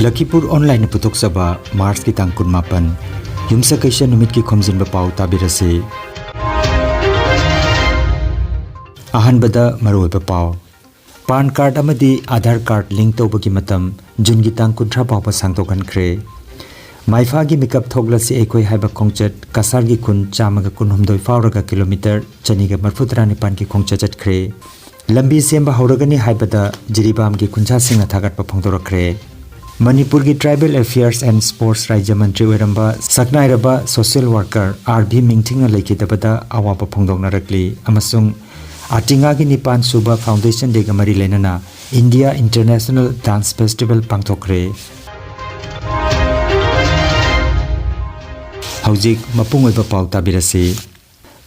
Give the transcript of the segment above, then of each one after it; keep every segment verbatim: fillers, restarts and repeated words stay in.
ꯂꯈꯤꯄꯨꯔ ꯑꯣꯟꯂꯥꯏꯟꯅ ꯄꯨꯊꯣꯛꯆꯕ ꯃꯥꯔꯆꯀꯤ ꯇꯥꯡ ꯀꯨꯟꯃꯥꯄꯟ, ꯌꯨꯝꯁꯀꯩꯁ ꯅꯨꯃꯤꯠꯀꯤ ꯈꯣꯝꯖꯤꯟꯕ ꯄꯥꯎ ꯇꯥꯕꯤꯔꯁꯤ꯫ ꯑꯍꯥꯟꯕꯗ ꯃꯔꯨꯑꯣꯏꯕ ꯄꯥꯎ꯫ ꯄꯥꯟ ꯀꯥꯔꯗ ꯑꯃꯗꯤ ꯑꯥꯙꯥꯔ ꯀꯥꯔꯗ ꯂꯤꯡ ꯇꯧꯕꯒꯤ ꯃꯇꯝ ꯖꯨꯟꯒꯤ ꯇꯥꯡ ꯀꯨꯟꯊ꯭ꯔꯥ ꯐꯥꯎꯕ ꯁꯥꯡꯗꯣꯛꯍꯟꯈ꯭ꯔꯦ꯫ ꯃꯥꯏꯐꯥꯒꯤ ꯃꯤꯀꯞ ꯊꯣꯛꯂꯁꯤ ꯑꯩꯈꯣꯏ ꯍꯥꯏꯕ ꯈꯣꯡꯆꯠ ꯀꯁꯥꯔꯒꯤ ꯈꯨꯟ ꯆꯥꯝꯃꯒ ꯀꯨꯟꯍꯨꯝꯗꯣꯏ ꯐꯥꯎꯔꯒ ꯀꯤꯂꯣꯃꯤꯇꯔ ꯆꯅꯤꯒ ꯃꯔꯤꯐꯨ ꯇꯔꯥꯅꯤꯄꯥꯟꯒꯤ ꯈꯣꯡꯆꯠ ꯆꯠꯈ꯭ꯔꯦ꯫ ꯂꯝꯕꯤ ꯁꯦꯝꯕ ꯍꯧꯔꯒꯅꯤ ꯍꯥꯏꯕꯗ ꯖꯤꯔꯤꯕꯥꯝꯒꯤ ꯈꯨꯟꯖꯥꯁꯤꯡꯅ ꯊꯥꯒꯠꯄ ꯐꯣꯡꯗꯣꯔꯛꯈ꯭ꯔꯦ꯫ ꯃꯅꯤꯄꯨꯔꯒꯤ Tribal Affairs and Sports ꯔꯥꯖ꯭ꯌ ꯃꯟꯇ꯭ꯔꯤ ꯑꯣꯏꯔꯝꯕ ꯁꯛꯅꯥꯏꯔꯕ social worker ꯑꯥꯔ ꯚꯤ ꯃꯤꯡꯊꯤꯡꯅ ꯂꯩꯈꯤꯗꯕꯗ ꯑꯋꯥꯕ ꯐꯣꯡꯗꯣꯛꯅꯔꯛꯂꯤ ꯑꯃꯁꯨꯡ ꯑꯥꯇꯤꯉꯥꯒꯤ ꯅꯤꯄꯥꯟ ꯁꯨꯕ Foundation Dayꯒ ꯃꯔꯤ ꯂꯩꯅꯅ India International Dance Festival ꯄꯥꯡꯊꯣꯛꯈ꯭ꯔꯦ꯫ ꯍꯧꯖꯤꯛ ꯃꯄꯨꯡ ꯑꯣꯏꯕ ꯄꯥꯎ ꯇꯥꯕꯤꯔꯁꯤ꯫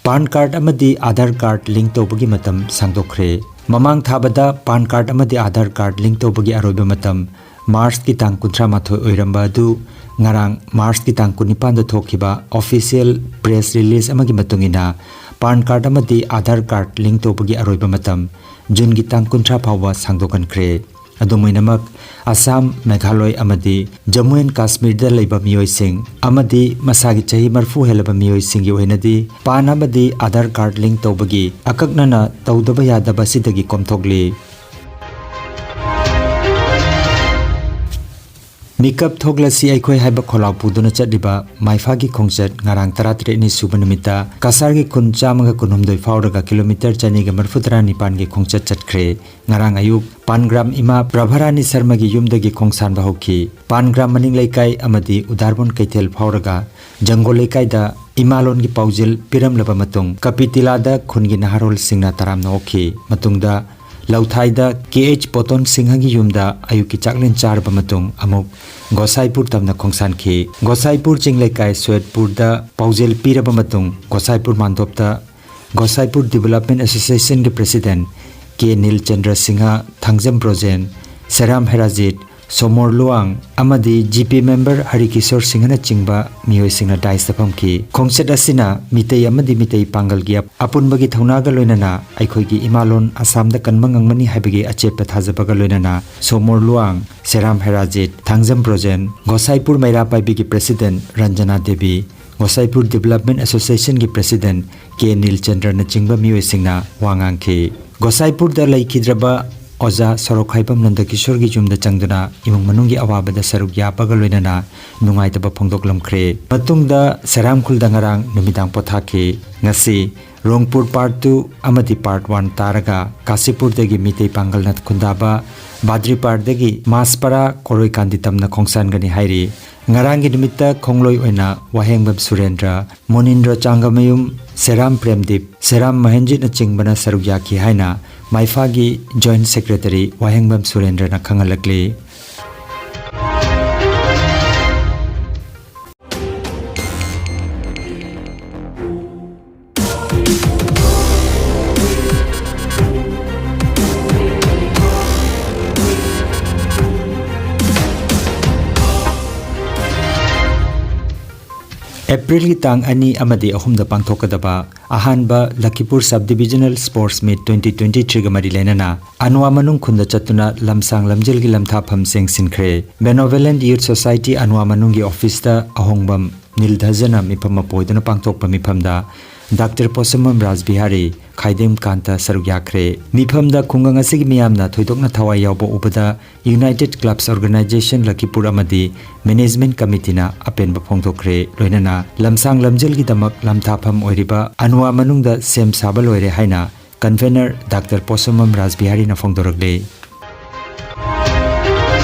ꯄꯥꯟ ꯀꯥꯔꯗ ꯑꯃꯗꯤ ꯑꯥꯙꯥꯔ ꯀꯥꯔꯗ ꯂꯤꯡ ꯇꯧꯕꯒꯤ ꯃꯇꯝ ꯁꯥꯡꯗꯣꯛꯈ꯭ꯔꯦ꯫ ꯃꯃꯥꯡ ꯊꯥꯕꯗ ꯄꯥꯟ ꯀꯥꯔꯗ ꯑꯃꯗꯤ ꯑꯥꯙꯥꯔ ꯀꯥꯔꯗ ꯂꯤꯡ ꯇꯧꯕꯒꯤ ꯑꯔꯣꯏꯕ ꯃꯇꯝ ꯃꯥꯔꯆꯀꯤ ꯇꯥꯡ ꯀꯨꯟꯊ꯭ꯔꯥ ꯃꯥꯊꯣꯏ ꯑꯣꯏꯔꯝꯕ ꯑꯗꯨ ꯉꯔꯥꯡ ꯃꯥꯔꯆꯀꯤ ꯇꯥꯡ ꯀꯨꯟꯅꯤꯄꯥꯟꯗ ꯊꯣꯛꯈꯤꯕ official press release ꯑꯃꯒꯤ ꯃꯇꯨꯡ ꯏꯟꯅ ꯄꯥꯟ ꯀꯥꯔꯗ ꯑꯃꯗꯤ ꯑꯥꯙꯥꯔ ꯀꯥꯔꯗ ꯂꯤꯡ ꯇꯧꯕꯒꯤ ꯑꯔꯣꯏꯕ ꯃꯇꯝ ꯖꯨꯟꯒꯤ ꯇꯥꯡ ꯀꯨꯟꯊ꯭ꯔꯥ ꯐꯥꯎꯕ ꯁꯥꯡꯗꯣꯛꯍꯟꯈ꯭ꯔꯦ꯫ ꯑꯗꯨꯝ ꯑꯣꯏꯅꯃꯛ, ꯑꯁꯥꯝ, ꯃꯦꯘꯥꯂꯣꯏ ꯑꯃꯗꯤ ꯖꯝꯃꯨ ꯑꯦꯟ ꯀꯥꯁꯃꯤꯔꯗ ꯂꯩꯕ ꯃꯤꯑꯣꯏꯁꯤꯡ ꯑꯃꯗꯤ ꯃꯁꯥꯒꯤ ꯆꯍꯤ ꯃꯔꯤꯐꯨ ꯍꯦꯜꯂꯕ ꯃꯤꯑꯣꯏꯁꯤꯡꯒꯤ ꯑꯣꯏꯅꯗꯤ ꯄꯥꯟ ꯑꯃꯗꯤ ꯑꯥꯙꯥꯔ ꯀꯥꯔꯗ ꯂꯤꯡ ꯇꯧꯕꯒꯤ ꯑꯀꯛꯅꯅ ꯇꯧꯗꯕ ꯌꯥꯗꯕ ꯑꯁꯤꯗꯒꯤ ꯀꯣꯝꯊꯣꯛꯂꯤ꯫ ꯃꯤꯀꯞ ꯊꯣꯛꯂꯁꯤ ꯑꯩꯈꯣꯏ ꯍꯥꯏꯕ ꯈꯣꯜꯂꯥꯎ ꯄꯨꯗꯨꯅ ꯆꯠꯂꯤꯕ ꯃꯥꯏꯐꯥꯒꯤ ꯈꯣꯡꯆꯠ ꯉꯔꯥꯡ ꯇꯔꯥꯇꯔꯦꯠꯅꯤ ꯁꯨꯕ ꯅꯨꯃꯤꯠꯇ ꯀꯁꯥꯔꯒꯤ ꯈꯨꯟ ꯆꯥꯝꯃꯒ ꯀꯨꯟꯍꯨꯝꯗꯣꯏ ꯐꯥꯎꯔꯒ ꯀꯤꯂꯣꯃꯤꯇꯔ ꯆꯅꯤꯒ ꯃꯔꯤꯐꯨ ꯇꯔꯥꯅꯤꯄꯥꯟꯒꯤ ꯈꯣꯡꯆꯠ ꯆꯠꯈ꯭ꯔꯦ꯫ ꯉꯔꯥꯡ ꯑꯌꯨꯛ ꯄꯥꯟꯒ꯭ꯔꯥꯝ ꯏꯃꯥ ꯄ꯭ꯔꯚꯥꯔꯥꯅꯤ ꯁꯔꯃꯒꯤ ꯌꯨꯝꯗꯒꯤ ꯈꯣꯡꯁꯥꯟꯕ ꯍꯧꯈꯤ꯫ ꯄꯥꯟꯒ꯭ꯔꯥꯝ ꯃꯅꯤꯡ ꯂꯩꯀꯥꯏ ꯑꯃꯗꯤ ꯎꯗꯥꯔꯕꯣꯟ ꯀꯩꯊꯦꯜ ꯐꯥꯎꯔꯒ ꯖꯪꯒꯣꯜ ꯂꯩꯀꯥꯏꯗ ꯏꯃꯥꯂꯣꯟꯒꯤ ꯄꯥꯎꯖꯦꯜ ꯄꯤꯔꯝꯂꯕ ꯃꯇꯨꯡ ꯀꯄꯤꯇꯤꯂꯥꯗ ꯈꯨꯟꯒꯤ ꯅꯍꯥꯔꯣꯜꯁꯤꯡꯅ ꯇꯔꯥꯝꯅ ꯑꯣꯛꯈꯤ꯫ ꯃꯇꯨꯡꯗ ꯂꯧꯊꯥꯏꯗ ꯀꯦ ꯑꯩꯆ ꯄꯣꯇꯣꯟ ꯁꯤꯡꯍꯒꯤ ꯌꯨꯝꯗ ꯑꯌꯨꯛꯀꯤ ꯆꯥꯛꯂꯦꯟ ꯆꯥꯔꯕ ꯃꯇꯨꯡ ꯑꯃꯨꯛ ꯒꯣꯁꯥꯏꯄꯨꯔ ꯇꯝꯅ ꯈꯣꯡꯁꯥꯟꯈꯤ꯫ ꯒꯣꯁꯥꯏꯄꯨꯔ ꯆꯤꯡꯂꯩꯀꯥꯏ ꯁꯣꯌꯠꯄꯨꯔꯗ ꯄꯥꯎꯖꯦꯜ ꯄꯤꯔꯕ ꯃꯇꯨꯡ ꯒꯣꯁꯥꯏꯄꯨꯔ ꯃꯥꯟꯗꯣꯞꯇ ꯒꯣꯁꯥꯏꯄꯨꯔ Development Associationꯒꯤ President ꯀꯦ ꯅꯤꯜꯆꯟꯗ꯭ꯔ ꯁꯤꯡꯍ, ꯊꯥꯡꯖꯝ ꯕ꯭ꯔꯣꯖꯦꯟ, ꯁꯦꯔꯥꯝ ꯍꯦꯔꯥꯖꯤꯠ, ꯁꯣꯃꯣꯔ ꯂꯨꯋꯥꯡ ꯑꯃꯗꯤ ꯖꯤ ꯄꯤ ꯃꯦꯝꯕꯔ ꯍꯔꯤꯀꯤꯁꯣꯔ ꯁꯤꯡꯍꯅꯆꯤꯡꯕ ꯃꯤꯑꯣꯏꯁꯤꯡꯅ ꯗꯥꯏꯁꯇ ꯐꯝꯈꯤ꯫ ꯈꯣꯡꯆꯠ ꯑꯁꯤꯅ ꯃꯤꯇꯩ ꯑꯃꯗꯤ ꯃꯤꯇꯩ ꯄꯥꯡꯒꯜꯒꯤ ꯑꯞ-, ꯑꯄꯨꯟꯕꯒꯤ ꯊꯧꯅꯥꯒ ꯂꯣꯏꯅꯅ ꯑꯩꯈꯣꯏꯒꯤ ꯏꯃꯥꯂꯣꯟ ꯑꯁꯥꯝꯗ ꯀꯟꯕ ꯉꯝꯒꯅꯤ ꯍꯥꯏꯕꯒꯤ ꯑꯆꯦꯠꯄ ꯊꯥꯖꯕꯒ ꯂꯣꯏꯅꯅ ꯁꯣꯃꯣꯔ ꯂꯨꯋꯥꯡ, ꯁꯦꯔꯥꯝ ꯍꯦꯔꯥꯖꯤꯠ, ꯊꯥꯡꯖꯝ ꯕ꯭ꯔꯣꯖꯦꯟ, ꯒꯣꯁꯥꯏꯄꯨꯔ ꯃꯩꯔꯥ ꯄꯥꯏꯕꯤꯒꯤ ꯄ꯭ꯔꯦꯁꯤꯗꯦꯟꯠ ꯔꯟꯖꯅꯥ ꯗꯦꯕꯤ, ꯒꯣꯁꯥꯏꯄꯨꯔ ꯗꯤꯕꯦꯂꯞꯃꯦꯟꯠ ꯑꯦꯁꯣꯁꯤꯌꯦꯁꯟꯒꯤ ꯄ꯭ꯔꯦꯁꯤꯗꯦꯟꯠ ꯀꯦ ꯅꯤꯜꯆꯟꯗ꯭ꯔꯅꯆꯤꯡꯕ ꯃꯤꯑꯣꯏꯁꯤꯡꯅ ꯋꯥ ꯉꯥꯡꯈꯤ꯫ ꯒꯣꯁꯥꯏꯄꯨꯔꯗ ꯂꯩꯈꯤꯗ꯭ꯔꯕ ꯑꯣꯖꯥ ꯁꯣꯔꯣꯛꯈꯥꯏꯕꯝ ꯅꯟꯗꯀꯤꯁꯣꯔꯒꯤ ꯌꯨꯝꯗ ꯆꯪꯗꯨꯅ ꯏꯃꯨꯡ ꯃꯅꯨꯡꯒꯤ ꯑꯋꯥꯕꯗ ꯁꯔꯨꯛ ꯌꯥꯕꯒ ꯂꯣꯏꯅꯅ ꯅꯨꯡꯉꯥꯏꯇꯕ ꯐꯣꯡꯗꯣꯛꯂꯝꯈ꯭ꯔꯦ꯫ ꯃꯇꯨꯡꯗ ꯁꯦꯔꯥꯝꯈꯨꯜꯗ ꯉꯔꯥꯡ ꯅꯨꯃꯤꯗꯥꯡ ꯄꯣꯊꯥꯈꯤ꯫ ꯉꯁꯤ ꯔꯣꯡꯄꯨꯔ ꯄꯥꯔꯠ ꯇꯨ ꯑꯃꯗꯤ ꯄꯥꯔꯠ ꯋꯥꯟ ꯇꯥꯔꯒ ꯀꯥꯁꯤꯄꯨꯔꯗꯒꯤ ꯃꯤꯇꯩ ꯄꯥꯡꯒꯜꯅ ꯈꯨꯟꯗꯥꯕ ꯕꯥꯗ꯭ꯔꯤꯄꯥꯔꯗꯒꯤ ꯃꯥꯁꯄꯔꯥ ꯀꯣꯔꯣꯏꯀꯥꯟꯗꯤ ꯇꯝꯅ ꯈꯣꯡꯁꯥꯟꯒꯅꯤ ꯍꯥꯏꯔꯤ꯫ ꯉꯔꯥꯡꯒꯤ ꯅꯨꯃꯤꯠꯇ ꯈꯣꯡꯂꯣꯏ ꯑꯣꯏꯅ ꯋꯥꯍꯦꯡꯕꯝ ꯁꯨꯔꯦꯟꯗ꯭ꯔ, ꯃꯣꯅꯤꯟꯗ꯭ꯔ ꯆꯥꯡꯒꯃꯌꯨꯝ, ꯁꯦꯔꯥꯝ ꯄ꯭ꯔꯦꯝꯗꯤꯞ, ꯁꯦꯔꯥꯝ ꯃꯍꯦꯟꯖꯤꯠꯅꯆꯤꯡꯕꯅ ꯁꯔꯨꯛ ꯌꯥꯈꯤ ꯍꯥꯏꯅ ꯃꯥꯏꯐꯥꯒꯤ ꯖꯣꯏꯟꯠ ꯁꯦꯀ꯭ꯔꯦꯇꯔꯤ ꯋꯥꯍꯦꯡꯕꯝ ꯁꯨꯔꯦꯟꯗ꯭ꯔꯅ ꯈꯪꯍꯜꯂꯛꯂꯤ꯫ ꯑꯦꯄ꯭ꯔꯤꯜꯒꯤ ꯇꯥꯡ ꯑꯅꯤ ꯑꯃꯗꯤ ꯑꯍꯨꯝꯗ ꯄꯥꯡꯊꯣꯛꯀꯗꯕ ꯑꯍꯥꯟꯕ ꯂꯈꯤꯄꯨꯔ sub ꯗꯤꯕꯤꯖꯅꯦꯜ sports meet twenty twenty ꯊ꯭ꯔꯤꯒ ꯃꯔꯤ ꯂꯩꯅꯅ ꯑꯅꯨꯋꯥ ꯃꯅꯨꯡ ꯈꯨꯟꯗ ꯆꯠꯇꯨꯅ ꯂꯝꯁꯥꯡ ꯂꯝꯖꯦꯜꯒꯤ ꯂꯝꯊꯥꯐꯝ ꯁꯦꯡꯁꯤꯟꯈ꯭ꯔꯦ꯫ ꯕꯦꯅꯣꯕꯦꯂꯦꯟꯠ ꯌꯨꯊ ꯁꯣꯁꯥꯏꯇꯤ ꯑꯅꯨꯋꯥ ꯃꯅꯨꯡꯒꯤ ꯑꯣꯐꯤꯁꯇ ꯑꯍꯣꯡꯕꯝ ꯅꯤꯜ ꯙꯖꯅ ꯃꯤꯐꯝ ꯑꯃ ꯄꯣꯏꯗꯨꯅ ꯄꯥꯡꯊꯣꯛꯄ ꯃꯤꯐꯝꯗ ꯗꯥꯛꯇꯔ ꯄꯣꯁꯝꯕꯝ ꯔꯥꯖꯕꯤꯍꯥꯔꯤ, ꯈꯥꯏꯗꯦꯝ ꯀꯥꯟꯇ ꯁꯔꯨꯛ ꯌꯥꯈ꯭ꯔꯦ꯫ ꯃꯤꯐꯝꯗ ꯈꯨꯡꯒꯪ ꯑꯁꯤꯒꯤ ꯃꯤꯌꯥꯝꯅ ꯊꯣꯏꯗꯣꯛꯅ ꯊꯋꯥꯏ ꯌꯥꯎꯕ ꯎꯕꯗ ꯌꯨꯅꯥꯏꯇꯦꯗ ꯀ꯭ꯂꯕꯁ ꯑꯣꯔꯒꯅꯥꯏꯖꯦꯁꯟ ꯂꯈꯤꯄꯨꯔ ꯑꯃꯗꯤ ꯃꯦꯅꯦꯖꯃꯦꯟꯠ ꯀꯃꯤꯇꯤꯅ ꯑꯄꯦꯟꯕ ꯐꯣꯡꯗꯣꯛꯈ꯭ꯔꯦ꯫ ꯂꯣꯏꯅꯅ ꯂꯝꯁꯥꯡ ꯂꯝꯖꯦꯜꯒꯤꯗꯃꯛ ꯂꯝꯊꯥꯐꯝ ꯑꯣꯏꯔꯤꯕ ꯑꯅꯨꯋꯥ ꯃꯅꯨꯡꯗ ꯁꯦꯝ ꯁꯥꯕ ꯂꯣꯏꯔꯦ ꯍꯥꯏꯅ ꯀꯟꯚꯦꯅꯔ ꯗꯥꯛꯇꯔ ꯄꯣꯁꯝꯕꯝ ꯔꯥꯖꯕꯤꯍꯥꯔꯤꯅ ꯐꯣꯡꯗꯣꯔꯛꯂꯤ꯫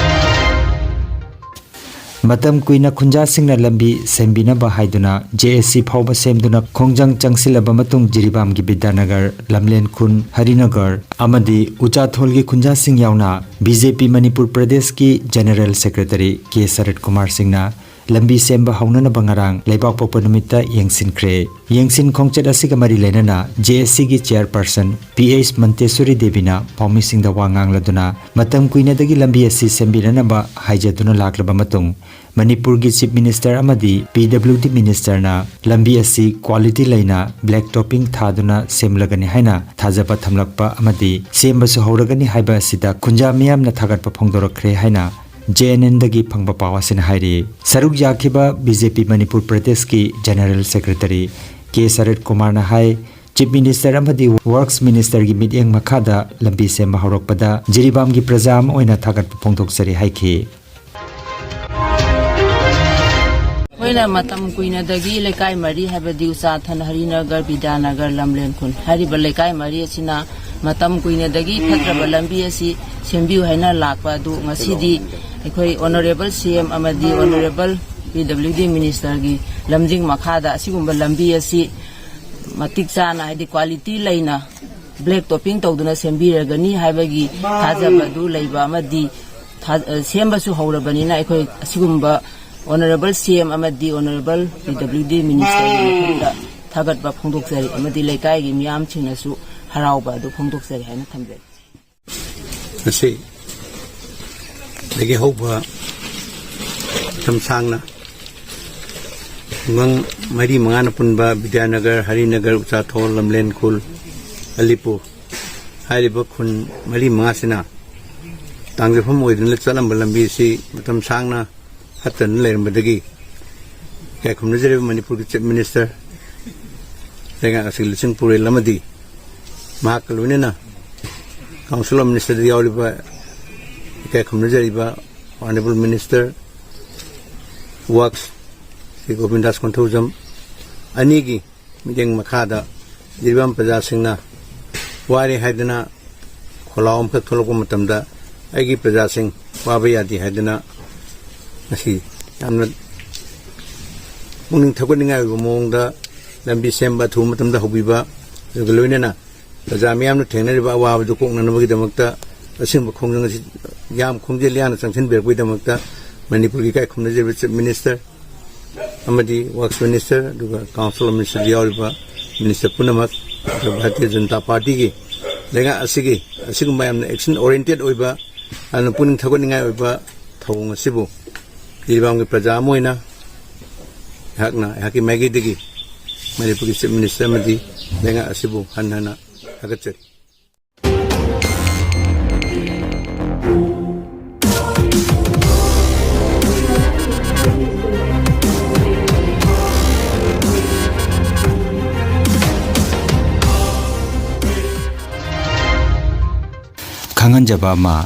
ꯃꯇꯝ ꯀꯨꯏꯅ ꯈꯨꯟꯖꯥꯁꯤꯡꯅ ꯂꯝꯕꯤ ꯁꯦꯝꯕꯤꯅꯕ ꯍꯥꯏꯗꯨꯅ ꯖꯦ ꯑꯦꯁ ꯁꯤ ꯐꯥꯎꯕ ꯁꯦꯝꯗꯨꯅ ꯈꯣꯡꯖꯪ ꯆꯪꯁꯤꯜꯂꯕ ꯃꯇꯨꯡ ꯖꯤꯔꯤꯕꯥꯝꯒꯤ ꯕꯤꯗ꯭ꯌꯥꯅꯒꯔ, ꯂꯝꯂꯦꯟ ꯈꯨꯟ, ꯍꯔꯤꯅꯒꯔ ꯑꯃꯗꯤ ꯎꯆꯥꯊꯣꯜꯒꯤ ꯈꯨꯟꯖꯥꯁꯤꯡ ꯌꯥꯎꯅ ꯕꯤ ꯖꯦ ꯄꯤ ꯃꯅꯤꯄꯨꯔ ꯄ꯭ꯔꯗꯦꯁꯀꯤ ꯖꯦꯅꯔꯦꯜ ꯁꯦꯀ꯭ꯔꯦꯇꯔꯤ ꯀꯦ ꯁꯔꯠ ꯀꯨꯃꯥꯔ ꯁꯤꯡꯅ ꯂꯝꯕꯤ ꯁꯦꯝꯕ ꯍꯧꯅꯅꯕ ꯉꯔꯥꯡ ꯂꯩꯕꯥꯛꯄꯣꯛꯄ ꯅꯨꯃꯤꯠꯇ ꯌꯦꯡꯁꯤꯟꯈ꯭ꯔꯦ꯫ ꯌꯦꯡꯁꯤꯟ ꯈꯣꯡꯆꯠ ꯑꯁꯤꯒ ꯃꯔꯤ ꯂꯩꯅꯅ J A C ꯒꯤ chairperson P H ꯃꯟꯇꯦꯁꯣꯔꯤ ꯗꯦꯕꯤꯅ ꯄꯥꯎꯃꯤꯁꯤꯡꯗ ꯋꯥ ꯉꯥꯡꯂꯗꯨꯅ ꯃꯇꯝ ꯀꯨꯏꯅꯗꯒꯤ ꯂꯝꯕꯤ ꯑꯁꯤ ꯁꯦꯝꯕꯤꯅꯅꯕ ꯍꯥꯏꯖꯗꯨꯅ ꯂꯥꯛꯂꯕ ꯃꯇꯨꯡ, ꯃꯅꯤꯄꯨꯔꯒꯤ Chief Minister ꯑꯃꯗꯤ P W D Ministerꯅ ꯂꯝꯕꯤ ꯑꯁꯤ quality ꯂꯩꯅ black topping ꯊꯥꯗꯨꯅ ꯁꯦꯝꯂꯒꯅꯤ ꯍꯥꯏꯅ ꯊꯥꯖꯕ ꯊꯝꯂꯛꯄ ꯑꯃꯗꯤ ꯁꯦꯝꯕꯁꯨ ꯍꯧꯔꯒꯅꯤ ꯍꯥꯏꯕ ꯑꯁꯤꯗ ꯈꯨꯟꯖꯥ ꯃꯤꯌꯥꯝꯅ ꯊꯥꯒꯠꯄ ꯐꯣꯡꯗꯣꯔꯛꯈ꯭ꯔꯦ ꯍꯥꯏꯅ J N N ꯗꯒꯤ ꯐꯪꯕ ꯄꯥꯎ ꯑꯁꯤꯅ ꯍꯥꯏꯔꯤ꯫ ꯁꯔꯨꯛ ꯌꯥꯈꯤꯕ B J P ꯃꯅꯤꯄꯨꯔ ꯄ꯭ꯔꯗꯦꯁꯀꯤ General Secretary K ꯁꯔꯠ ꯀꯨꯃꯥꯔꯅ ꯍꯥꯏ, Chief Minister ꯑꯃꯗꯤ Works Ministerꯒꯤ ꯃꯤꯠꯌꯦꯡ ꯃꯈꯥꯗ ꯂꯝꯕꯤ ꯁꯦꯝꯕ ꯍꯧꯔꯛꯄꯗ ꯖꯤꯔꯤꯕꯥꯝꯒꯤ ꯄ꯭ꯔꯖꯥ ꯑꯃ ꯑꯣꯏꯅ ꯊꯥꯒꯠꯄ ꯐꯣꯡꯗꯣꯛꯆꯔꯤ ꯍꯥꯏꯈꯤ꯫ ꯑꯩꯈꯣꯏꯅ ꯃꯇꯝ ꯀꯨꯏꯅꯗꯒꯤ ꯂꯩꯀꯥꯏ ꯃꯔꯤ, ꯍꯥꯏꯕꯗꯤ ꯎꯆꯥꯊꯟ, ꯍꯔꯤꯅꯒꯔ, ꯕꯤꯗ꯭ꯌꯥꯅꯒꯔ, ꯂꯝꯂꯦꯟ ꯈꯨꯟ ꯍꯥꯏꯔꯤꯕ ꯂꯩꯀꯥꯏ ꯃꯔꯤ ꯑꯁꯤꯅ ꯃꯇꯝ ꯀꯨꯏꯅꯗꯒꯤ ꯐꯠꯇ꯭ꯔꯕ ꯂꯝꯕꯤ ꯑꯁꯤ ꯁꯦꯝꯕꯤꯌꯨ ꯍꯥꯏꯅ ꯂꯥꯛꯄ ꯑꯗꯨ ꯉꯁꯤꯗꯤ ꯑꯩꯈꯣꯏ Honourable C M ꯑꯃꯗꯤ Honourable P W D Ministerꯒꯤ ꯂꯝꯖꯤꯡ ꯃꯈꯥꯗ ꯑꯁꯤꯒꯨꯝꯕ ꯂꯝꯕꯤ ꯑꯁꯤ ꯃꯇꯤꯛ ꯆꯥꯅ, ꯍꯥꯏꯗꯤ quality ꯂꯩꯅ black topping ꯇꯧꯗꯨꯅ ꯁꯦꯝꯕꯤꯔꯒꯅꯤ ꯍꯥꯏꯕꯒꯤ ꯊꯥꯖꯕ ꯑꯗꯨ ꯂꯩꯕ ꯑꯃꯗꯤ ꯊꯥ-, ꯑ, ꯁꯦꯝꯕꯁꯨ ꯍꯧꯔꯕꯅꯤꯅ ꯑꯩꯈꯣꯏ ꯑꯁꯤꯒꯨꯝꯕ Honourable C M ꯑꯃꯗꯤ Honourable P W D Ministerꯒꯤ ꯃꯐꯝꯗ ꯊꯥꯒꯠꯄ ꯐꯣꯡꯗꯣꯛꯆꯔꯤ ꯑꯃꯗꯤ ꯂꯩꯀꯥꯏꯒꯤ ꯃꯤꯌꯥꯝꯁꯤꯡꯅꯁꯨ ꯍꯔꯥꯎꯕ ꯑꯗꯨ ꯐꯣꯡꯗꯣꯛꯆꯔꯤ ꯍꯥꯏꯅ ꯊꯝꯖꯒꯦ꯫ ꯉꯁꯤ ꯗꯒꯤ ꯍꯧꯕ ꯃꯇꯝ ꯁꯥꯡꯅ ꯈꯨꯡꯒꯪ ꯃꯔꯤ ꯃꯉꯥꯅ ꯄꯨꯟꯕ ꯕꯤꯗ꯭ꯌꯥꯅꯒꯔ, ꯍꯔꯤꯅꯒꯔ, ꯎꯆꯥꯊꯣꯜ, ꯂꯝꯂꯦꯟ ꯈꯨꯜ, ꯑꯂꯤꯄꯨꯔ ꯍꯥꯏꯔꯤꯕ ꯈꯨꯟ ꯃꯔꯤ ꯃꯉꯥꯁꯤꯅ ꯇꯥꯡꯖꯐꯝ ꯑꯣꯏꯗꯨꯅ ꯆꯠꯂꯝꯕ ꯂꯝꯕꯤ ꯑꯁꯤ ꯃꯇꯝ ꯁꯥꯡꯅ ꯐꯠꯇꯅ ꯂꯩꯔꯝꯕꯗꯒꯤ ꯏꯀꯥꯏ ꯈꯨꯝꯅꯖꯔꯤꯕ ꯃꯅꯤꯄꯨꯔꯒꯤ Chief Minister ꯂꯩꯉꯥꯛ ꯑꯁꯤꯒꯤ ꯂꯨꯆꯤꯡ ꯄꯨꯔꯦꯜ ꯑꯃꯗꯤ ꯃꯍꯥꯛꯀ ꯂꯣꯏꯅꯅ Council of Ministerꯗ ꯌꯥꯎꯔꯤꯕ ꯏꯀꯥꯏ ꯈꯨꯝꯅꯖꯔꯤꯕ Honourable Minister Works Shri ꯒꯣꯕꯤꯟꯗꯥꯁ Konthoujam ꯑꯅꯤꯒꯤ ꯃꯤꯠꯌꯦꯡ ꯃꯈꯥꯗ ꯖꯤꯔꯤꯕꯥꯝ ꯄ꯭ꯔꯖꯥꯁꯤꯡꯅ ꯋꯥꯔꯦ ꯍꯥꯏꯗꯅ ꯈꯣꯜꯂꯥꯎ ꯑꯃꯈꯛ ꯊꯣꯛꯂꯛꯄ ꯃꯇꯝꯗ ꯑꯩꯒꯤ ꯄ꯭ꯔꯖꯥꯁꯤꯡ ꯋꯥꯕ ꯌꯥꯗꯦ ꯍꯥꯏꯗꯅ ꯉꯁꯤ ꯌꯥꯝꯅ ꯄꯨꯛꯅꯤꯡ ꯊꯧꯒꯠꯅꯤꯡꯉꯥꯏ ꯑꯣꯏꯕ ꯃꯑꯣꯡꯗ ꯂꯝꯕꯤ ꯁꯦꯝꯕ ꯑꯊꯨꯕ ꯃꯇꯝꯗ ꯍꯧꯕꯤꯕ, ꯑꯗꯨꯒ ꯂꯣꯏꯅꯅ ꯄ꯭ꯔꯖꯥ ꯃꯤꯌꯥꯝꯅ ꯊꯦꯡꯅꯔꯤꯕ ꯑꯋꯥꯕꯗꯨ ꯀꯣꯛꯅꯅꯕꯒꯤꯗꯃꯛꯇ ꯑꯁꯤꯒꯨꯝꯕ ꯈꯣꯡꯖꯪ ꯑꯁꯤ ꯌꯥꯝ ꯈꯣꯡꯖꯦꯜ ꯌꯥꯡꯅ ꯆꯪꯁꯤꯟꯕꯤꯔꯛꯄꯒꯤꯗꯃꯛꯇ ꯃꯅꯤꯄꯨꯔꯒꯤ ꯏꯀꯥꯏ ꯈꯨꯝꯅꯖꯔꯤꯕ Chief Minister ꯑꯃꯗꯤ Works Minister, ꯑꯗꯨꯒ Council of Minister ꯌꯥꯎꯔꯤꯕ Minister ꯄꯨꯝꯅꯃꯛ, ꯑꯗꯨꯒ ꯚꯥꯔꯇꯤꯌ ꯖꯅꯇꯥ ꯄꯥꯔꯇꯤꯒꯤ ꯂꯩꯉꯥꯛ ꯑꯁꯤꯒꯤ ꯑꯁꯤꯒꯨꯝꯕ ꯌꯥꯝꯅ action oriented ꯑꯣꯏꯕ, ꯌꯥꯝꯅ ꯄꯨꯛꯅꯤꯡ ꯊꯧꯒꯠꯅꯤꯡꯉꯥꯏ ꯑꯣꯏꯕ ꯊꯧꯑꯣꯡ ꯑꯁꯤꯕꯨ ꯖꯤꯔꯤꯕꯥꯝꯒꯤ ꯄ꯭ꯔꯖꯥ ꯑꯃ ꯑꯣꯏꯅ ꯑꯩꯍꯥꯛꯅ, ꯑꯩꯍꯥꯛꯀꯤ ꯃꯥꯏꯀꯩꯗꯒꯤ ꯃꯅꯤꯄꯨꯔꯒꯤ Chief Minister ꯑꯃꯗꯤ ꯂꯩꯉꯥꯛ ꯑꯁꯤꯕꯨ ꯍꯟꯅ ꯍꯟꯅ ꯊꯥꯒꯠꯆꯔꯤ꯫ ꯈꯪꯍꯟꯖꯕ ꯑꯃ,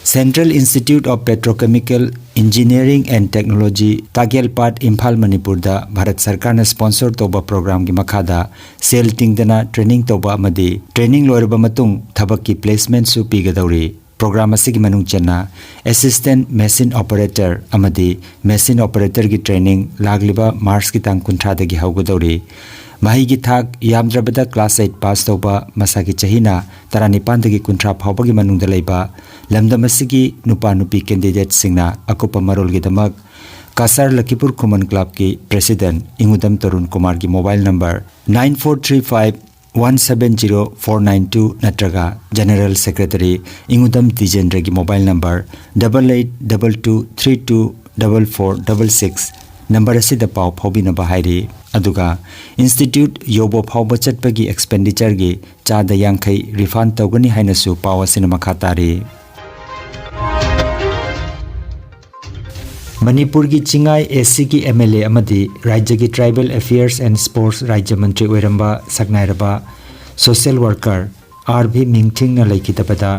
Central Institute of Petrochemical Engineering and Technology, ꯇꯥꯒꯦꯜꯄꯥꯠ, Imphal, ꯃꯅꯤꯄꯨꯔꯗ ꯚꯥꯔꯠ ꯁꯔꯀꯥꯔꯅ sponsor ꯇꯧꯕ programꯒꯤ ꯃꯈꯥꯗ ꯁꯦꯜ ꯇꯤꯡꯗꯅ training ꯇꯧꯕ ꯑꯃꯗꯤ training ꯂꯣꯏꯔꯕ ꯃꯇꯨꯡ ꯊꯕꯛꯀꯤ placementꯁꯨ ꯄꯤꯒꯗꯧꯔꯤ꯫ Program ꯑꯁꯤꯒꯤ ꯃꯅꯨꯡ ꯆꯟꯅ Assistant Machine Operator ꯑꯃꯗꯤ Machine Operatorꯒꯤ training ꯂꯥꯛꯂꯤꯕ Marchꯀꯤ ꯇꯥꯡ ꯀꯨꯟꯊ꯭ꯔꯥꯗꯒꯤ ꯍꯧꯒꯗꯧꯔꯤ꯫ ꯃꯍꯩꯒꯤ ꯊꯥꯛ ꯌꯥꯝꯗ꯭ꯔꯕꯗ class eight pass ꯇꯧꯕ, ꯃꯁꯥꯒꯤ ꯆꯍꯤꯅ ꯇꯔꯥꯅꯤꯄꯥꯟꯗꯒꯤ ꯀꯨꯟꯊ꯭ꯔꯥ ꯐꯥꯎꯕꯒꯤ ꯃꯅꯨꯡꯗ ꯂꯩꯕ ꯂꯝꯗꯝ ꯑꯁꯤꯒꯤ ꯅꯨꯄꯥ ꯅꯨꯄꯤ candidateꯁꯤꯡꯅ꯫ ꯑꯀꯨꯞꯄ ꯃꯔꯣꯜꯒꯤꯗꯃꯛ ꯀꯁꯥꯔ ꯂꯈꯤꯄꯨꯔ ꯈꯨꯃꯟ clubꯀꯤ president ꯏꯉꯨꯗꯝ Tarun ꯀꯨꯃꯥꯔꯒꯤ mobile number nine four three five one seven zero four nine two ꯅꯠꯇ꯭ꯔꯒ General Secretary ꯏꯉꯨꯗꯝ ꯇꯤꯖꯦꯟꯗ꯭ꯔꯒꯤ mobile number double eight double two three two double four double six number ꯑꯁꯤꯗ ꯄꯥꯎ ꯐꯥꯎꯕꯤꯅꯕ ꯍꯥꯏꯔꯤ꯫ ꯑꯗꯨꯒ institute ꯌꯧꯕ ꯐꯥꯎꯕ ꯆꯠꯄꯒꯤ expenditureꯒꯤ ꯆꯥꯗ ꯌꯥꯡꯈꯩ refund ꯇꯧꯒꯅꯤ ꯍꯥꯏꯅꯁꯨ ꯄꯥꯎ ꯑꯁꯤꯅ ꯃꯈꯥ ꯇꯥꯔꯤ꯫ ꯃꯅꯤꯄꯨꯔꯒꯤ ꯆꯤꯡꯉꯥꯏ ACꯒꯤ MLA ꯑꯃꯗꯤ ꯔꯥꯖ꯭ꯌꯒꯤ Tribal Affairs and Sports ꯔꯥꯖ꯭ꯌ ꯃꯟꯇ꯭ꯔꯤ ꯑꯣꯏꯔꯝꯕ ꯁꯛꯅꯥꯏꯔꯕ social worker R V ꯃꯤꯡꯊꯤꯡꯅ ꯂꯩꯈꯤꯗꯕꯗ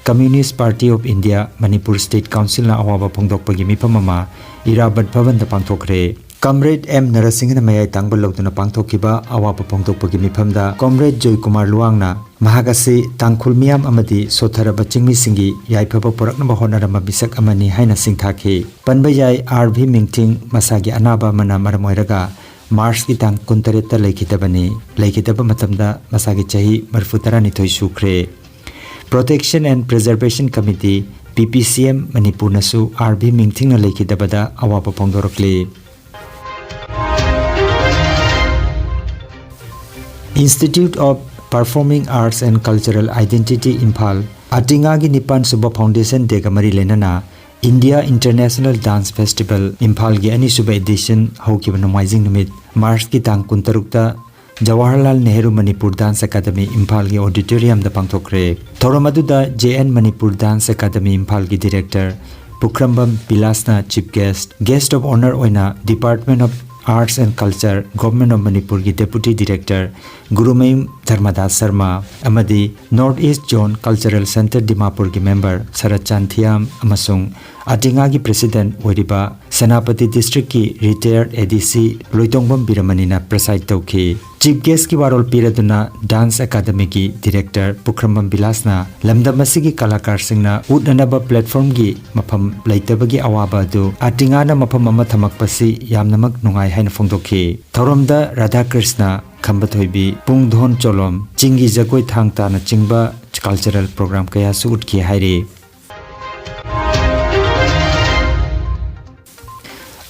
Communist Party of India Manipur State Councilꯅ ꯑꯋꯥꯕ ꯐꯣꯡꯗꯣꯛꯄꯒꯤ ꯃꯤꯐꯝ ꯑꯃ ꯏꯔꯥꯕꯠ ꯚꯕꯟꯗ ꯄꯥꯡꯊꯣꯛꯈ꯭ꯔꯦ꯫ Comrade M ꯅꯔꯁꯤꯡꯍꯅ ꯃꯌꯥꯏ ꯇꯥꯡꯕ ꯂꯧꯗꯨꯅ ꯄꯥꯡꯊꯣꯛꯈꯤꯕ ꯑꯋꯥꯕ ꯐꯣꯡꯗꯣꯛꯄꯒꯤ ꯃꯤꯐꯝꯗ Comrade ꯖꯣꯏꯀꯨꯃꯥꯔ ꯂꯨꯋꯥꯡꯅ ꯃꯍꯥꯛ ꯑꯁꯤ ꯇꯥꯡꯈꯨꯜ ꯃꯤꯌꯥꯝ ꯑꯃꯗꯤ ꯁꯣꯠꯊꯔꯕ ꯆꯤꯡꯃꯤꯁꯤꯡꯒꯤ ꯌꯥꯏꯐꯕ ꯄꯨꯔꯛꯅꯕ ꯍꯣꯠꯅꯔꯝꯕ ꯃꯤꯁꯛ ꯑꯃꯅꯤ ꯍꯥꯏꯅ ꯁꯤꯡꯊꯥꯈꯤ꯫ ꯄꯟꯕ ꯌꯥꯏ, R V ꯃꯤꯡꯊꯤꯡ ꯃꯁꯥꯒꯤ ꯑꯅꯥꯕ ꯑꯃꯅ ꯃꯔꯝ ꯑꯣꯏꯔꯒ Marchꯀꯤ ꯇꯥꯡ ꯀꯨꯟꯇꯔꯦꯠꯇ ꯂꯩꯈꯤꯗꯕꯅꯤ꯫ ꯂꯩꯈꯤꯗꯕ ꯃꯇꯝꯗ ꯃꯁꯥꯒꯤ ꯆꯍꯤ ꯃꯔꯤꯐꯨ ꯇꯔꯥꯅꯤꯊꯣꯏ ꯁꯨꯈ꯭ꯔꯦ꯫ Protection and Preservation Committee, ꯄꯤ ꯄꯤ ꯁꯤ ꯑꯦꯝ ꯃꯅꯤꯄꯨꯔꯅꯁꯨ ꯑꯥꯔ ꯚꯤ ꯃꯤꯡꯊꯤꯡꯅ ꯂꯩꯈꯤꯗꯕꯗ ꯑꯋꯥꯕ ꯐꯣꯡꯗꯣꯔꯛꯂꯤ꯫ Institute of Performing Arts and Cultural Identity, Imphal, ꯑꯇꯤꯉꯥꯒꯤ ꯅꯤꯄꯥꯟ ꯁꯨꯕ Foundation Dayꯒ ꯃꯔꯤ ꯂꯩꯅꯅ India International Dance Festival, ꯏꯝꯐꯥꯜꯒꯤ ꯑꯅꯤꯁꯨꯕ edition ꯍꯧꯈꯤꯕ ꯅꯣꯡꯃꯥꯏꯖꯤꯡ ꯅꯨꯃꯤꯠ, ꯃꯥꯔꯆꯀꯤ ꯇꯥꯡ ꯀꯨꯟꯇꯔꯨꯛꯇ ꯖꯋꯥꯍꯔꯂꯥꯜ ꯅꯦꯍꯔꯨ ꯃꯅꯤꯄꯨꯔ Dance Academy, ꯏꯝꯐꯥꯜꯒꯤ auditoriumꯗ ꯄꯥꯡꯊꯣꯛꯈ꯭ꯔꯦ꯫ ꯊꯧꯔꯝ ꯑꯗꯨꯗ J N Manipur Dance Academy, ꯏꯝꯐꯥꯜꯒꯤ director Pukhrambam ꯕꯤꯂꯥꯁꯅ chief guest, guest of honour ꯑꯣꯏꯅ Department of Arts and Culture, Government of ꯃꯅꯤꯄꯨꯔꯒꯤ deputy director ꯒꯨꯔꯨꯃꯌꯨꯝ ꯙꯔꯃꯗꯥꯁ ꯁꯔꯃ ꯑꯃꯗꯤ North East Zone Cultural Centre ꯗꯤꯃꯥꯄꯨꯔꯒꯤ member ꯁꯔꯠꯆꯥꯟ ꯊꯤꯌꯥꯝ ꯑꯃꯁꯨꯡ ꯑꯇꯤꯉꯥꯒꯤ president ꯑꯣꯏꯔꯤꯕ Senapati districtꯀꯤ retired A D C Loitongbam ꯕꯤꯔꯃꯅꯤꯅ preside ꯇꯧꯈꯤ꯫ Chief guestꯀꯤ ꯋꯥꯔꯣꯜ ꯄꯤꯔꯗꯨꯅ Dance Academyꯒꯤ director ꯄꯨꯈ꯭ꯔꯝꯕꯝ ꯕꯤꯂꯥꯁꯅ ꯂꯝꯗꯝ ꯑꯁꯤꯒꯤ ꯀꯂꯥꯀꯥꯔꯁꯤꯡꯅ ꯎꯠꯅꯅꯕ platformꯒꯤ ꯃꯐꯝ ꯂꯩꯇꯕꯒꯤ ꯑꯋꯥꯕ ꯑꯗꯨ ꯑꯇꯤꯉꯥꯅ ꯃꯐꯝ ꯑꯃ ꯊꯝꯃꯛꯄꯁꯤ ꯌꯥꯝꯅꯃꯛ ꯅꯨꯡꯉꯥꯏ ꯍꯥꯏꯅ ꯐꯣꯡꯗꯣꯛꯈꯤ꯫ ꯊꯧꯔꯝꯗ ꯔꯥꯙꯥꯀ꯭ꯔꯤꯁꯅ, ꯈꯝꯕ ꯊꯣꯏꯕꯤ, ꯄꯨꯡꯗꯣꯟ ꯆꯣꯂꯣꯝ, ꯆꯤꯡꯒꯤ ꯖꯒꯣꯏ ꯊꯥꯡ ꯇꯥꯅꯆꯤꯡꯕ cultural program ꯀꯌꯥꯁꯨ ꯎꯠꯈꯤ ꯍꯥꯏꯔꯤ꯫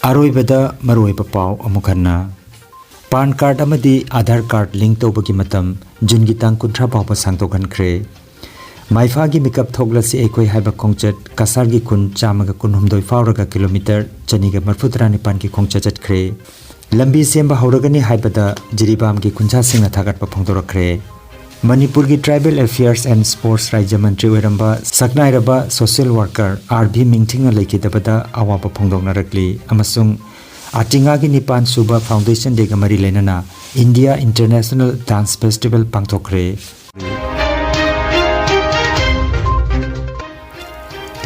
ꯑꯔꯣꯏꯕꯗ ꯃꯔꯨꯑꯣꯏꯕ ꯄꯥꯎ ꯑꯃꯨꯛ ꯍꯟꯅ꯫ PAN card ꯑꯃꯗꯤ Aadhaar card link ꯇꯧꯕꯒꯤ ꯃꯇꯝ Juneꯒꯤ ꯇꯥꯡ ꯀꯨꯟꯊ꯭ꯔꯥ ꯐꯥꯎꯕ ꯁꯥꯡꯗꯣꯛꯍꯟꯈ꯭ꯔꯦ꯫ ꯃꯥꯏꯐꯥꯒꯤ ꯃꯤꯀꯞ ꯊꯣꯛꯂꯁꯤ ꯑꯩꯈꯣꯏ ꯍꯥꯏꯕ ꯈꯣꯡꯆꯠ ꯀꯁꯥꯔꯒꯤ ꯈꯨꯟ ꯆꯥꯝꯃꯒ ꯀꯨꯟꯍꯨꯝꯗꯣꯏ ꯐꯥꯎꯔꯒ kilometre ꯆꯅꯤꯒ ꯃꯔꯤꯐꯨ ꯇꯔꯥꯅꯤꯄꯥꯟꯒꯤ ꯈꯣꯡꯆꯠ ꯆꯠꯈ꯭ꯔꯦ꯫ ꯂꯝꯕꯤ ꯁꯦꯝꯕ ꯍꯧꯔꯒꯅꯤ ꯍꯥꯏꯕꯗ ꯖꯤꯔꯤꯕꯥꯝꯒꯤ ꯈꯨꯟꯖꯥꯁꯤꯡꯅ ꯊꯥꯒꯠꯄ ꯐꯣꯡꯗꯣꯔꯛꯈ꯭ꯔꯦ꯫ ꯃꯅꯤꯄꯨꯔꯒꯤ Tribal Affairs and Sports ꯔꯥꯖ꯭ꯌ ꯃꯟꯇ꯭ꯔꯤ ꯑꯣꯏꯔꯝꯕ ꯁꯛꯅꯥꯏꯔꯕ social worker ꯑꯥꯔ ꯚꯤ ꯃꯤꯡꯊꯤꯡꯅ ꯂꯩꯈꯤꯗꯕꯗ ꯑꯋꯥꯕ ꯐꯣꯡꯗꯣꯛꯅꯔꯛꯂꯤ ꯑꯃꯁꯨꯡ ꯑꯇꯤꯉꯥꯒꯤ ꯅꯤꯄꯥꯟ ꯁꯨꯕ Foundation Dayꯒ ꯃꯔꯤ ꯂꯩꯅꯅ India International Dance Festival ꯄꯥꯡꯊꯣꯛꯈ꯭ꯔꯦ꯫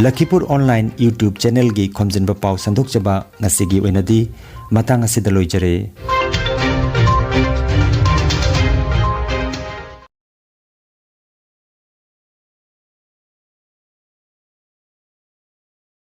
ꯂꯈꯤꯄꯨꯔ online YouTube channelꯒꯤ ꯈꯣꯝꯖꯤꯟꯕ ꯄꯥꯎ ꯁꯟꯗꯣꯛꯆꯕ ꯉꯁꯤꯒꯤ ꯑꯣꯏꯅꯗꯤ ꯃꯇꯥꯡ ꯑꯁꯤꯗ ꯂꯣꯏꯖꯔꯦ꯫